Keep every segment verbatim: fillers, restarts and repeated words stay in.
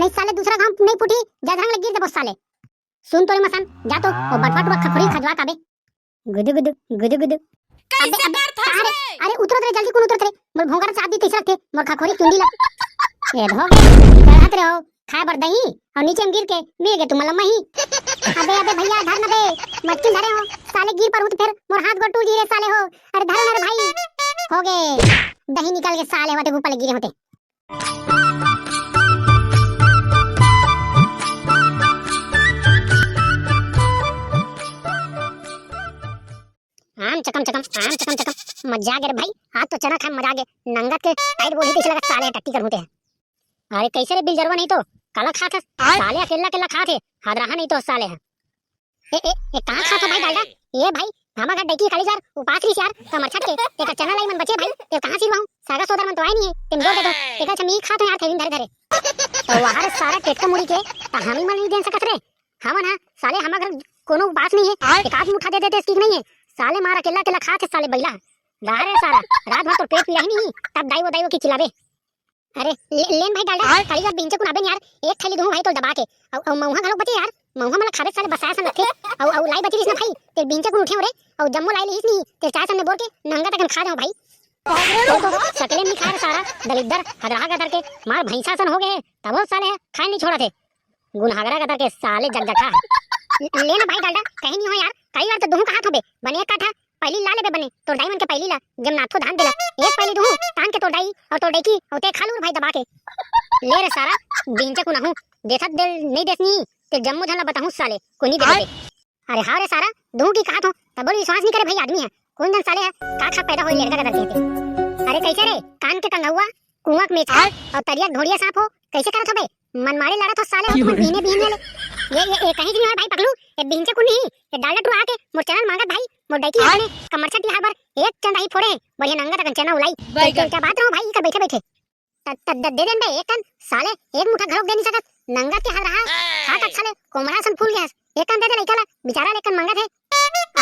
नहीं साले दूसरा घाम नहीं फूटी, जधरंग लग गिर देबो साले। सुन तो रे मसान, जा तो, वो बटवा टुआ खखोरी खजवा काबे। गुदु गुदु, गुदु गुदु। अबे, कैसे अबे, करथस अरे, रे? अरे, उतरत रे, जल्दी कुन उतरत रे। मोर भोंगर चाप दी तीसरा थे, मोर खखोरी चुंदी ला। ए धो, चढ़त रे हो, खाए बर दही, और नीचे में गिर के, मिल गए तुम लम्मा ही। अबे, अबे भैया, धर ना बे, मटकिन धरे हो, साले गिर पर हूँ तो फिर मोर हाथ गोड़ टूट जी रे साले हो। अरे धरो ना रे भाई, हो गए, दही निकल के साले होते ऊपर गिरे होते। आम चकम चकम, आम चकम चकम। मजा आ गया रे भाई, आज तो चना खाए मजा आ गया। नंगत के टाइट बोली तो लगा साले टट्टी कर होते हैं। अरे कैसे रे बिलजरवा नहीं तो काला खात है। आय। साले अकेला अकेला खात है, हाथ रहा नहीं तो साले है। ए, ए, ए, कहाँ खात हो भाई डालडा? ए भाई, भामा घर डैकी काली जार, उपास रहिस यार, कमर छट के, तेकर चना लाई मन बचे भाई, ते कहाँ सिरवाहूँ? सागा सोदर मन तो आए नहीं है, तेम जोर दे दो, तेकर छमी खात हो यार, थैली धरे धरे। तो वहाँ रे सारा टेटका मुड़ी के, त हमी मन नहीं दे सकत रे। हमन हा, साले हमर घर कोनो उपास नहीं है, आय। एक आध मुठा दे देते, ठीक नहीं है। साले मार अकेला अकेला खात है साले बैला। रहा रे सारा, रात भर तोर पेट पीरा ही नहीं, तब दाई वो दाई वो की चिल्लावे। अरे, ले, लेन भाई डालडा, आय। काली जब बिंचे कुन आबे न यार, एक थैली दूं भाई तो दबा के। अउ, अउ मउहा घलोक बचे यार, मउहा मला खाबे साले बसाए सन लगथे। अउ, अउ लाई बची रहिस ना भाई, तेल बिंचे कुन उठे हो रे, अउ जम्मो लाई लिहिस नहीं, तेल चाय सामने बोर के नंगा तकन खा जाओ भाई। तो, तो सकले नहीं खाए रे सारा, दलिद्दर, हदरहा गदर के, मार भैंसा सन हो गए, तब वो साले खाए नहीं छोड़ा थे। गुनहागरा गदर के साले जगजखा। ले ना भाई डालडा, कहीं नहीं हो यार, कई बार तो दूं कहा थोबे, बने एक काठा, पहली ला लेबे बने, तोर दाई मन के पहली ला, जब नाथो धान देला, एक पहली दूं, तान के तोर दाई, और तोर डैकी, और ते खा लूर भाई दबा के। ले रे सारा, बिंचे कुन आहूं, देथत दे नहीं देसनी, ते जम्मो झन ला बताहूं साले, कोई नहीं देथे। अरे हाँ रे सारा, दूं की कहा थो, तब बोल विश्वास नहीं करे भाई आदमी है, कौन जन साले है, का खा पैदा होई लड़का का दर देते। अरे कैसे रे, कान के कंगहुआ, कुआं के मेछा, और तरिया के ढोड़िया सांप हो, कैसे करत हो बे? मनमाड़े लड़त हो साले, हो तुम्हारे बिहने बिहने ले। ये, ये, ये कहीं नहीं है भाई पगलू, ये बिंचे कुन नहीं, ये डालडा टुरा आके मोर चना ल मांगत भाई, मोर डैकी आय। अपने कमर छट्टी हार बर एक चंद ही फोड़े, बढ़िया नंगा तकन चना उलाई। बैगन। क्या बात रहो भाई, इकर बैठे बैठे। त, त, द, दे देन बे, एक कन साले, एक मुठा घरोक दे नहीं सकत, नंगा के हाथ रहा, हाथ अच्छा ले, कोमरा सन फूल गया, एक कन दे दे लइका ला, बेचारा ले एक कन मांगत है।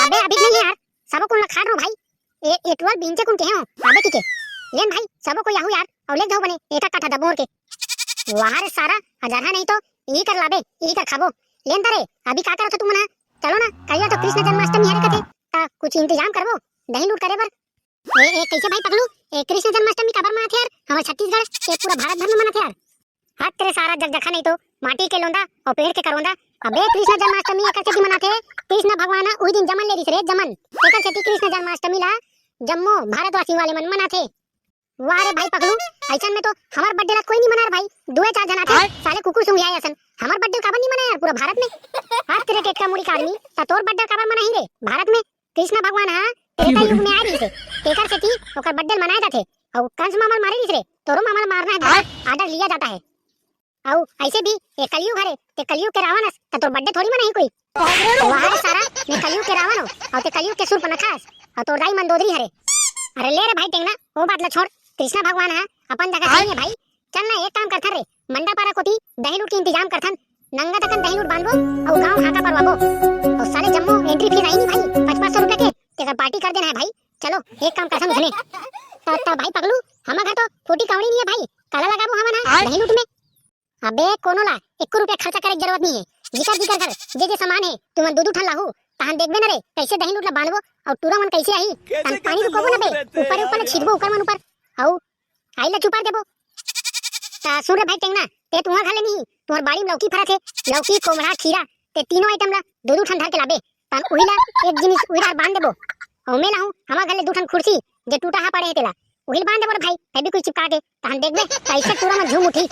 अबे अभी नहीं यार, सबो कुन ला खाट रहो भाई, ए, ए टुअल बिंचे कुन के हो, अबे ठीक है, लेन भाई, सबो कोई आहू यार, और ले जाओ बने, एक काठा दबोर के। वाह रे सारा, हजारहा नहीं तो, ई कर लाबे, ई कर खाबो। लेन तरे, अभी का करत हो तुमन हा? चलो ना, कहिया तो कृष्ण जन्माष्टमी हरे कथे, ता कुछ इंतजाम करबो, दही लूट करे बर। ए, ए, कैसे भाई पगलू? ए, कृष्ण जन्माष्टमी काबर मनाथे यार? हमर छत्तीसगढ़ के पूरा भारत भर में मनाथे यार। हट तेरे सारा जगजखा नहीं तो, माटी के लोंदा और पेड़ के करोंदा। अबे कृष्ण जन्माष्टमी एकर सेती मनाथे, कृष्ण भगवान उही दिन जमन ले रिस रे जमन। एकर सेती कृष्ण जन्माष्टमी ला जम्मो भारतवासी वाले मन मनाथे। वाह रे भाई पगलू, ऐसन में तो हमर birthday ला कोई नहीं मनार भाई। दुए चार झन आथे, आय। साले कुकुर सुंघियाए असन। हमर birthday काबर नहीं मनाए यार पूरा भारत में? आज तेरे टेटका मुड़ी का आदमी, त तोर birthday काबर मनाही रे भारत में? कृष्ण भगवान हा त्रेता युग में आए रहिस हे, तेकर सेती ओकर birthday मनाए जाथे। अउ कंस मामा ल मारे रहिस रे, तोरो मामा ल मारना है दादा, आय। Order लिया जाता है। अउ ऐसे भी ये कलयुग हरे, ते कलयुग के रावण अस, त तोर birthday थोड़ी मनाही कोई। वाह रे सारा, मैं कलयुग के रावण हो, अउ ते कलयुग के सूर्पनखा अस, अउ तोर दाई मंदोदरी हरे। अरे ले रे भाई टेंगना, वो बात ला छोड़, कृष्णा भगवान हा अपन जगह सही है भाई। चल ना, एक काम करथन रे, मंडा पारा कोती दही लूट के इंतजाम करथन, नंगा तकन दही लूट बांधबो, अउ गांव हाका परवाबो, अउ साले जम्मो entry fee रही नी भाई, पाँच पाँच सौ रुपया के, तेकर party कर देना है भाई। चलो, एक काम करथन उसने, त, त भाई पगलू, हमर घर तो फूटी कौड़ी नहीं है भाई, काला लगाबो हमन हा दही लूट में। अबे कोनो ला एको रुपया खर्चा करे के जरूरत नहीं है। जिकर जिकर घर जे जे सामान है, तुमन दू दू ठन लाहू, तहन देखबे न रे, कैसे दही लूट ला बांधबो, अउ टूरा मन कैसे आही, तहन पानी रुकबो न बे, ऊपर ऊपर ले छीटबो ऊपर मन ऊपर, अउ आई ला चुपार देबो। ता सुन रे भाई टेंगना, ते तुहा घर ले नहीं, तुहर बाड़ी में लौकी फरत है, लौकी, कोमड़ा, खीरा, ते तीनों item ला दू दू ठन धर के लाबे, तहन उही ला एक जिनिस उही डार बांध देबो। अउ मैं लाहूं हमर घर ले दू ठन खुर्सी, जे टूटा हा पड़े है तेला, उही ल बांध देबो रे भाई, फेविक्विक चिपका के, तहन देखबे, कैसे टूरा मन झूम उठी।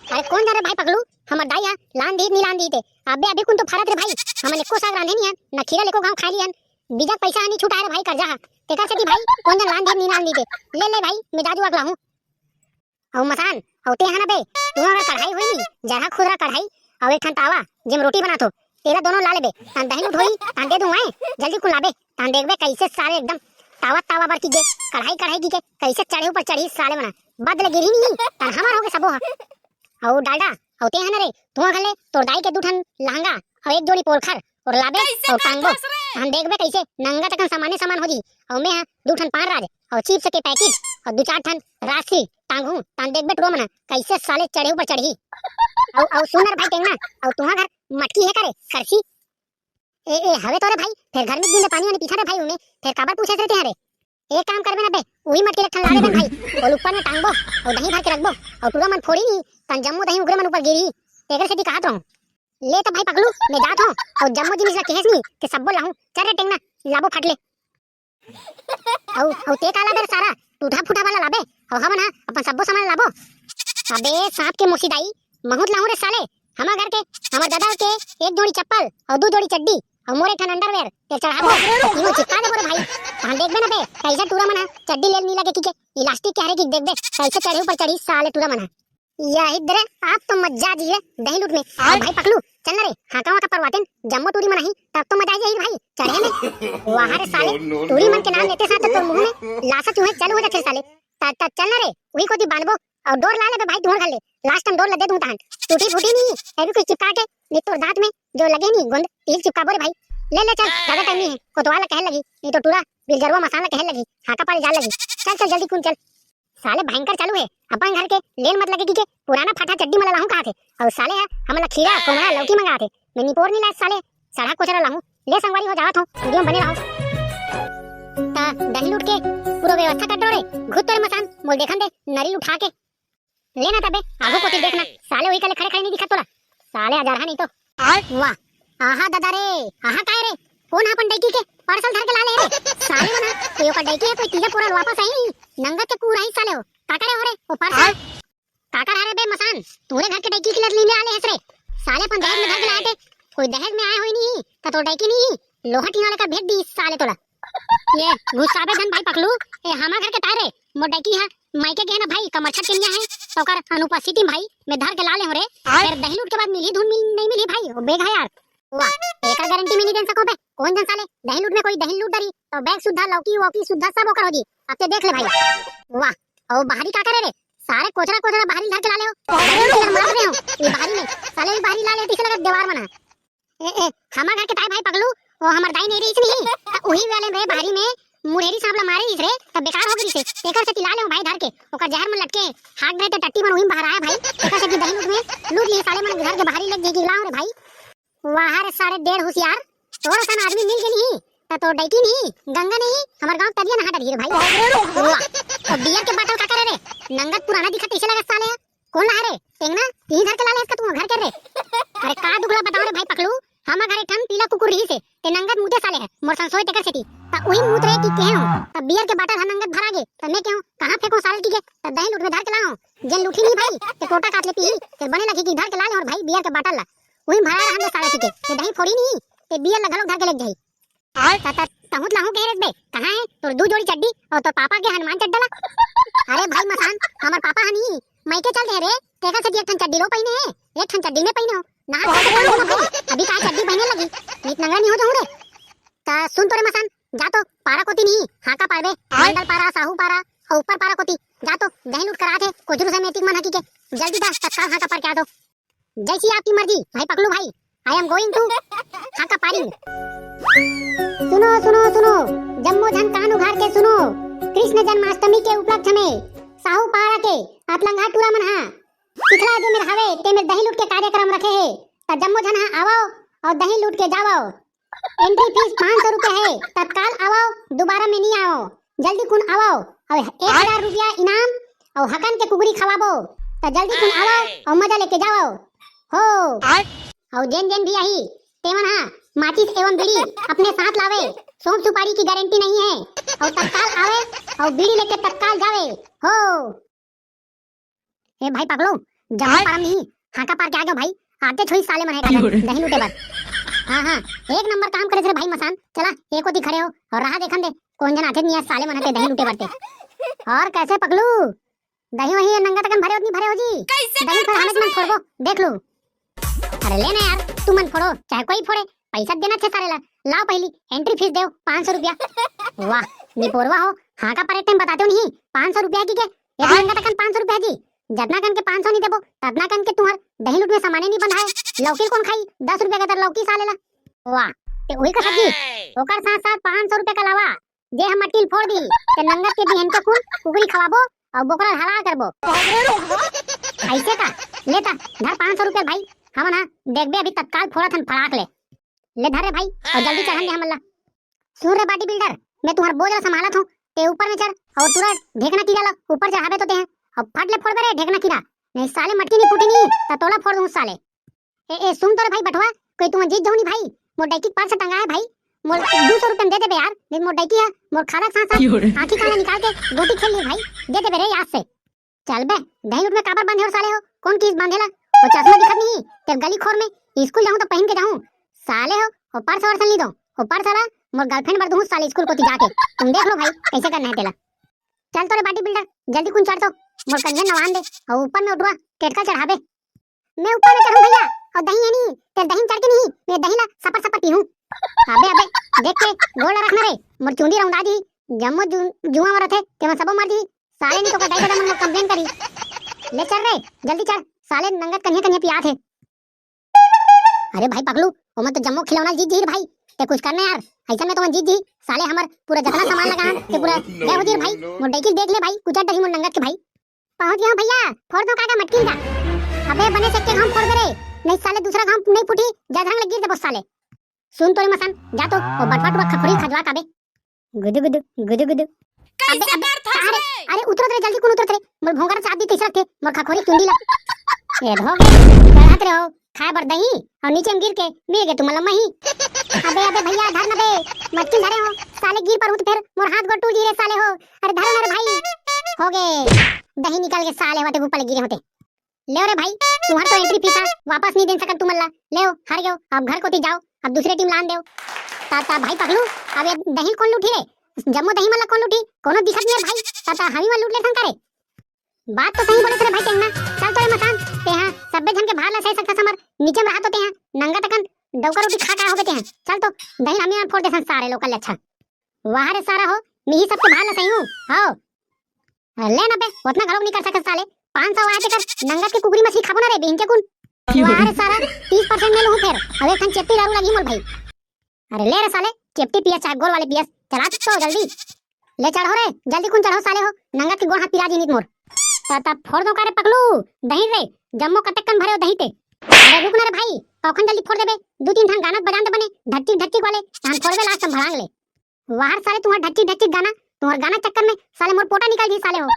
अरे कौन जाने भाई पगलू, हमर दाई हा लान दीत नी लान दीत हे। अबे अभी कुन तो फरत रे भाई, हमन एको साग रांधे नी हन, ना खीरा लेको गाँव खाए ली हन। बीजा के पैसा हा नी छुटाए रे भाई, कर्जा हा। तेकर सेती भाई, कौन जन लान दीत नी लान दीत हे। ले ले भाई, मैं जाजू अगला हूँ। अउ मसान, अउ ते हा ना बे, तुहा कढ़ाई होई नी, जरहा खुदरा कढ़ाई, अउ एक ठन तावा, जेम रोटी बनाथो, तेला दोनों ला लेबे, तहन दही लूट होई, तहन दे दूं आए, जल्दी कुल लाबे, तहन देखबे कैसे सारे एकदम तावा तावा बर की गे, कढ़ाई कढ़ाई की गे, कैसे चढ़े ऊपर चढ़ी साले मना, बदले गिरही नी, तहन हमर होगे सबो हा। अउ डालडा, अउ ते हा ना रे, तुहा घले तोर दाई के दू ठन लहंगा, अउ एक जोड़ी पोलखर, अउ लाबे, अउ टांगबो, तहन देखबे कैसे नंगा तकन समाने समान हो जी, अउ मैं हा दू ठन पान राज, अउ chips के packet, अउ दू चार ठन राजश्री, टांगहूं, तहां देखबे टुरा मन ह, कइसे साले चढ़े ऊपर चढ़ही। अउ, अउ सुन रे भाई टेंगना, अउ तुंहर घर मटकी हे का रे, खरसी? ए, ए, हवे तो रे भाई, फेर घर में दिन ले पानी वानी पीथन रे भाई, उमे फेर काबर पूछे रे तें रे? एक काम करबे ना बे, उही मटकी ले एक ठन ला देबे भाई, ओला ऊपर में टांगबो, अउ दही भर के रखबो, अउ टुरा मन फोड़ी नी, तहां जम्मो दही उकरे मन ऊपर गिरही, तेकर सेती कहत रहूं। ले त भाई पकलू, मैं जात हूं, अउ जम्मो जिनिस ला केहेस नी, ते सब्बो लाहूं, चल रे टेंगना, लाबो फट ले। अउ, अउ तें का लाबे रे सारा, टूटा फूटा वाला लाबे, अउ हमन ह अपन सब्बो सामान लाबो। अबे सांप के मोसी दाई, महूं त लाहूं रे साले, हमर घर के, हमर ददा के एक जोड़ी चप्पल, अउ दू जोड़ी चड्डी, अउ मोर एक ठन underwear, तेला चढ़ाबो, अउ तीनों चिपका देबो रे भाई। तहां देखबे ना बे, कइसे टुरा मन ह चड्डी ले ल नी लगे कहिके, elastic के हरे कहिके देखबे, कइसे चढ़े ऊपर चढ़ही साले टुरा मन ह। यही दरे, आप तो मजा आ जाइए दही लूट में। अउ भाई पकलू, चल ना रे, हांका वांका परवातेन, जम्मो टूरी मन आही, तब तो मजा आ जाही भाई, चढ़े में। वाह रे साले, टूरी मन के नाम लेते साथ तो तोर मुंह में लासा चूहे चालू हो जाथे साले। त, त चल ना रे, उही कोती बांधबो, अउ डोर ला लेबे भाई तुंहर घर ले, last time डोर ला दे दूं तहां। टूटी फूटी नी, अभी कुछ चिपका के, नी तोर दांत में जो लगे नी गोंद, तिही ल चिपकाबो रे भाई। ले, ले चल, जादा टाइम नी हे, कोतवाल ला कहे लगही, नी तो टूरा बिलजरवा मसान ला कहे लगही, हांका पारे जाय लगही। चल, चल, जल्दी कूद चल। साले भयंकर चालू हे, अपन घर के ले ल मत लगे कहिके पुराना फाटा चड्डी मन ला लाहूं कहत हे, अउ साले ह हमन ला खीरा, कोमड़ा, लौकी मंगात हे। मैं निपोर नी लाय साले, सड़ा कोचरा लाहूं। ले संगवारी हो, जावत हूं, video में बने रहो। त दही लूट के पूरा व्यवस्था कर डरे, घुत तोरे मसान, मोला देखन दे, नरी ल उठा के। ले ना तबे, आगू कोती देखना, साले उही कले खड़े खड़े नी दिखत तोला, साले अजरहा नी तो। वाह, आहा ददा रे, आहा काय रे, कोन ह अपन डइकी के parcel धर के ला ले हे रे? साले मन ह, ये ओकर डइकी हे, कोई तीजा पूरा वापस आही नहीं, नंगत के कुराही साले हो, का करे हो रे, वो parcel? का करे हरे बे मसान, तुंहरे घर के डइकी के लत लीले आले हेस रे, साले अपन दहेज में धर के लाए थे, कोई दहेज में आए होई नहीं, त तोर डइकी नहीं, लोहा टीना लेकर भेज दी साले तोला। ये गुस्साबे झन भाई पकलू, ए हमर घर के ताय रे, मोर डइकी ह मायके गे ना भाई, कमरछट के निया हे, त ओकर अनुपस्थिति में भाई, मैं धर के ला ले हूं रे। फेर दही लूट के बाद मिलही धुन मिल, नहीं मिलही भाई, वो बेग हे यार। वाह, एकर गारंटी मैं नहीं दे सकूं बे, कोन जन साले, दही लूट में कोई दही लूट डरी, त बेग सुद्धा, लौकी वौकी सुद्धा सब ओकर हो जी, अब ते देख ले भाई। वाह, अउ बाहरी का करे रे, सारे कोचरा कोचरा बाहरी धर के ला ले हो, दही लूट के मार रहे हो, ये बाहरी में, साले ये बाहरी ला ले, तीसरे लगे दीवार बना। ए, ए, हमर घर के ताय भाई पगलू, वो हमर दाई नहीं रहिस नहीं, त उही वाले रे बाहरी में मुड़ेरी सांप ला मारे रहिस रे, त बेकार हो गे रहिस रे। तेकर सेती ला ले हूं भाई धर के, ओकर जहर मन लटके, हाथ गए त टट्टी मन उही में बहराए भाई। तेकर सेती दही लूट में लूट लिए साले मन घर के बाहरी ले जाके लाऊं रे भाई। वाह रे सारे डेढ़ होशियार, तोर असन आदमी मिल गे नहीं, त तोर डइकी नहीं, गंगा नहीं, हमर गांव तरिया नहा डरही रे भाई। वाह, त बियर के बाटल का करे रे? नंगत पुराना दिखत कइसे लगत साले ह? कोन ला रे? टेंगना, तिही धर के ला ले इसका तू घर के रे। अरे का दुख ला बताओ रे भाई पकलू, हमर घर एक ठन पीला कुकुर रहिस हे, ते नंगत मूते साले ह, मोर संसोय तेकर सेती। त उही मूत रे कि केहेंव, त बियर के बाटल ह नंगत भरा गे, त मैं केहेंव, कहां फेंकूं साले ल कहिके, त दही लूट में धर के लाऊं, जेन लूटही नहीं भाई, ते कोटा काट ले पीही, ते बने लगही कि धर के ला ले हंव भाई बियर के बाटल ला, उही भरा रहन दे साले ल कहिके, ते दही फोड़ही नहीं, ते बियर ला घलोक धर के लेग जाही। त, त, तहूं त लाहूं कहे रेस बे, कहां हे तोर दू जोड़ी चड्डी अउ तोर पापा के हनुमान चड्डा ला? अरे भाई मसान, हमर पापा ह नी, मायके चल दे रे, तेकर सेती एक ठन चड्डी लो पहिने हे, एक ठन चड्डी में पहिने हो, नहा धो के काम करना भाई, अभी काय चड्डी पहिने लगही, नी त नंगरा नी हो जाहूं रे। त सुन तो रे मसान, जा तो पारा कोती नी, हांका पारबे, मंडल पारा, साहू पारा, अउ ऊपर पारा कोती, जा तो दही लूट करा थे, कोचरू से मेतिक मन हकी के, जल्दी जा, तत्काल हांका पार के आ तो। जैसी आपकी मर्जी, भाई पकलू भाई, I am going to हांका पारिंग। सुनो, सुनो, सुनो, जम्मो झन कान उघार के सुनो, कृष्ण जन्माष्टमी के उपलक्ष्य में साहू पारा के अतलंगा टूरा मन हा चिखला जे मेर हावे, ते मेर दही लूट के कार्यक्रम रखे हे, त जम्मो झन हा आवव अउ दही लूट के जावव। Entry fees पाँच सौ रुपया हे, तत्काल आवव, दोबारा में नी आवव, जल्दी कुन आवव। अउ एक हजार रुपया इनाम अउ हकन के कुकरी खवाबो, त जल्दी कुन आवव अउ मजा लेके जावव। हो। अउ जेन जेन भी आही, तेमन हा माचिस एवं बीड़ी अपने साथ लावे। सोम सुपारी की गारंटी नहीं है। अउ तत्काल आवे अउ बीड़ी लेके तत्काल जावे। हो। ए भाई पगलू, जम्मो पारा म नहीं, हांका पार के आ गयो भाई। आते छोई साले मन हे का दही लूटे बर। हां हां, एक नंबर काम करे थे भाई मसान। चला, एक ओती खड़े हो अउ राह देखन दे, कोन जन आथे नहीं साले मन हे दही लूटे बर ते। अउ कैसे पगलू, दही वही नंगा तकन भरे हो नहीं भरे हो जी? दही फेर हमें मन फोड़बो, देख लू। अरे ले ना यार, तुमन फोड़ो चाहे कोई फोड़े, पैसा देना थे सारे ला। लाव पहिली entry fees देव पाँच सौ रुपया। वाह, निपोरवा हो, हांका पारे time बताते हो नहीं, पाँच सौ रुपया की के? एक नंगा तकन पाँच सौ रुपया जी। जतना कन के पाँच सौ नहीं देबो, ततना कन के तुंहर दही लूट में सामाने नहीं बंधाए। लौकी ल कोन खाई? दस रुपया के तर लौकी साले ला। वाह, ते उही का सब्जी, ओकर साथ साथ पाँच सौ रुपया के अलावा जे हम मटकी ल फोड़ दी, ते नंगत के बिहन के कुन कुकरी खवाबो, अउ बोकरा ल हलाल करबो। अइसे का? ले त, धर पाँच सौ रुपया भाई, हमन हा देखबे अभी तत्काल फोड़त हन फड़ाक ले। ले धर रे भाई, अउ जल्दी चढ़न दे हमन ला। सुन रे body builder, मैं तुंहर बोझ ला संभालत हूँ, ते ऊपर में चढ़ अउ तुरंत ढेकना कीरा ला ऊपर चढ़ाबे तो ते हैं, अउ फट ले फोड़बे रे ढेकना कीरा, नहीं साले मटकी नहीं फूटी नहीं, त तोला फोड़ दूँ साले। ए, ए, सुन तो रे भाई बटवा, कोई तुमन जीत जाहू नहीं भाई, मोर डौकी के पर्स टंगा है भाई, मोर दू सौ रुपया में दे देबे यार, नहीं मोर डौकी है, मोर खाता के साथ साथ आँखी कान ला निकाल के गोटी खेल ली भाई, दे देबे रे याद से। चल बे, दही उठ में काबर बांधे हो साले हो, कौन किस बांधे ला, वो चश्मा दिखत नहीं, तेरे गली खोर में, स्कूल जाहूँ तो पहन के जाहूँ, साले हो, वो पर्स वर्स नहीं दो, वो पर्स ला, मोर girlfriend बर दूँ साले स्कूल कोती जाके, तुम देख लो भाई, कैसे करना है तेला। चल तो रे body builder, जल्दी कुन चढ़ तो, मोर कनिया नवान दे, अउ ऊपर में उठवा, टेटका चढ़ाबे। मैं ऊपर में चढ़ूं भैया, अउ दही है नहीं, तेरे दही में चढ़ के नहीं, मैं दही ला सपर सपर पीहूं। अबे, अबे, देख के गोड़ ला रखना रे, मोर चुंदी रौंदा दी, जम्मो जु-, जुआं मरत हे, तेमन सबो मर दी, साले नहीं तो का दाई ददा मन मोर complain करी। ले चढ़ रे, जल्दी चढ़, साले नंगत कनिया कनिया पियात हे। अरे भाई पगलू, ओमन तो जम्मो खिलौना जीत जही रे भाई, ते कुछ करना यार, अइसन में तो ओमन जीत जही, साले हमर पूरा जतना सामान लगा हन, ते पूरा गए हो जी रे भाई, मोर डौकी देख ले भाई, कुचर डरही मोर नंगत के भाई। पहुंच गया हूँ भैया, फोड़ दो काका मटकी का। अबे बने चक्के हम फोड़ दे रे, नहीं साले दूसरा घाम नहीं फूटी, जधरंग लग गिर देबो साले। सुन तो रे मसान, जा तो, वो बटवा टुआ खखोरी खजवा काबे। गुदु गुदु, गुदु गुदु। अबे, कैसे अबे, कर था अरे, रे? अरे, उतरत रे, जल्दी कुन उतरत रे? मोर भोंगर चाप दी तीसरा थे, मोर खखोरी चुंदी ला। ए, हो गए, चढ़त रहे हो, खाए बर दही, अउ नीचे में गिर के, मिल गए तुम लम्मा ही। अबे, अबे, भैया, धर ना बे, मटकी धरे हो, साले गिर पर हूँ तो फिर मोर हाथ गोड़ टूट जी रे साले हो। अरे, धरो ना रे भाई, हो गए, दही निकल के साले होते ऊपर गिरे होते। ले रे भाई, तुम्हार तो entry fee था, वापस नहीं दे सकत तुमन ला। ले, हार गयो, अब घर कोती जाओ, अब दूसरे टीम लान देव। ता, ता भाई पगलू, अब ये दही कोन लूटी रे? जम्मो दही मन ला कोन लूटी? कोनो दिखत नहीं है भाई, ता, ता हमी मन लूट लेथन करे। बात तो सही बोले रे भाई टेंगना, चल तो रे मसान, ते हाँ, सब्बे झन के भार ला सही सकथस हमर, नीचे में रहा तो ते हाँ, नंगा तकन, डौका रोटी खा का हो गए ते हाँ, चल तो, दही हमी मन फोड़ देथन सारे लोकल ले अच्छा। वाह रे सारा हो, मिही सबके भार ला सही हूँ, हो। अरे ले ना बे, उतना घलोक नहीं कर सकत साले। पाँच सौ आए तेकर नंगत के कुकरी मछली खाबो ना रे, बिहिन के कुन। वाह रे सारा, तीस percent में लूहूँ फेर। अब एक ठन चेपटी दारू लगी मोर भाई। अरे ले रे साले, चेपटी पियस चाहे गोल वाले पियस, चला तो जल्दी। ले चढ़ो रे, जल्दी कुन चढ़ो साले हो, नंगत के गोड़ हाथ पिरा जीनित मोर। ता, ता फोड़ दो का रे पकलू, दही रे, जम्मो कतेक कन भरे हो दही ते। अरे रुक ना रे भाई, कौखन जल्दी फोड़ देबे, दू तीन ठन गाना बजान दे बने, धच्चिक धच्चिक वाले, तहन फोड़बे लास्ट में भड़ांग ले। वाह रे साले, तुम्हार ढच्ची ढच्ची गाना, तुम्हार गाना चक्कर में साले मोर पोटा निकल जी साले हो।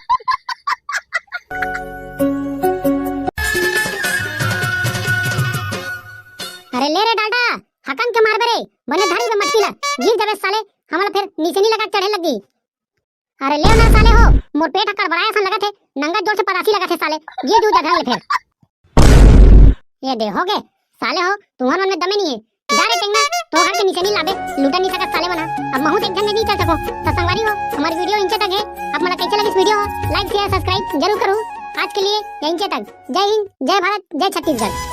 अरे ले रे डालडा, हकन के मारबे रे, बने धरी बे मटकी ला, गिर जाबे साले, हमला फिर नीचे नहीं लगा चढ़े लगी। अरे ले ना साले हो, मोर पेट हकड़बड़ाए असन लगत हे, नंगा जोर से परासी लगत हे साले, गिर जू जधर ले फिर। ये दे, हो गे। साले हो, तुम्हर मन में दमे नहीं है। जा रे टेंगना, तो घर के नीचे नहीं लाबे, लूटा नहीं सकत साले मना। अब महू से एक झन में नहीं चल सको। तो संगवारी हो, हमारी video इंचे तक है। आप मला कैसे लगी इस video हो, like, share, subscribe जरूर करो। आज के लिए ये इंचे तक। जय हिंद, जय भारत, जय छत्तीसगढ़।